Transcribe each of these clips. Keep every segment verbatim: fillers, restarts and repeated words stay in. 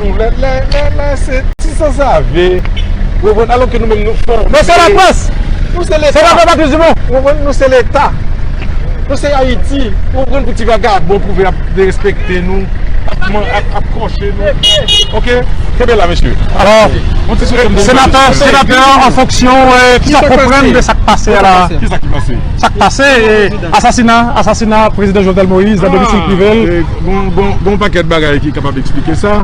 Lè, lè, lè, lè, se ti sansave. Ou konprann? Alò ke nou menm nou fòme. Men se laprès! Nou se Se pa Leta. Fè Patrice Dumont! Ou konprann? Nou se Leta. Nou se Ayiti. Ou konprann pou ti vagabon twouve ap derespekte nou, ap, man- ap, ap kòche nou. Ok? Kenbe la, mesye. Alò, On ti sou senatè, senatè an fonksyon, eh, kisa w konprann de sa k pase a la? Kisa ki pase? Sa k pase, eh, asasina, asasina prezidan Jovenel Moïse nan domicile privé l. Eh, gon, gon, gon pakèt bagay ki kapab eksplike sa.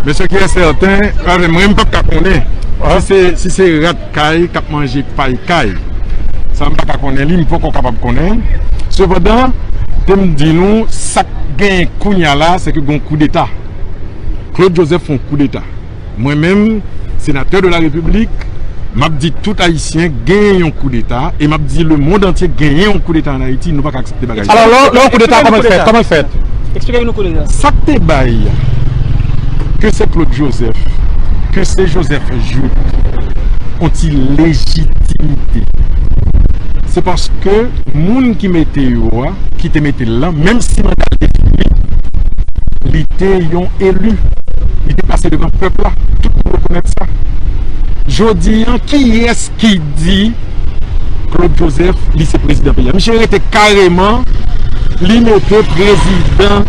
Men sa ki sèten, mwen m p ap ka konnen. Si se, si se rat kay k ap manje pay kay. Sa m pa ka konnen li, m poko kapab konnen. Sepandan, te m di nou, sa k genyen kounya la, se ke gon koudeta. Claude Joseph fè yon koudeta. Mwen menm, senatè de la Repiblik, m ap di tout Ayisyen genyen yon koudeta e m ap di lemonn antye genyen yon koudeta an Ayiti, nou pa ka aksepte bagay sa. Alò, lè, lè yon koudeta, kòman l fèt? Kòman l fèt? Eksplike nou koudeta. Sa k te bay, ke se Claude Joseph, ke se Joseph Jouthe, yon ti lejitimite. Se paske moun ki mete yo a, ki te mete l lan, menm si manda l te fini, li te yon eli. Li te pase devan pèp la. Tout moun rekonèt sa. Jodi an, kiyès ki di Claude Joseph, li se prezidan peyi a? Misye rete kareman, li mete prezidan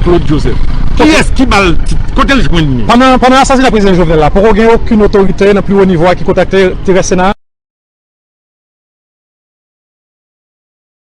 Claude Joseph. Kiyès ki ba l tit? Kote l jwenn li? Pandan, pandan asasina prezidan Jovenel la, poko gen okenn otorite nan pli wo nivo a ki kontakte direktè Sena?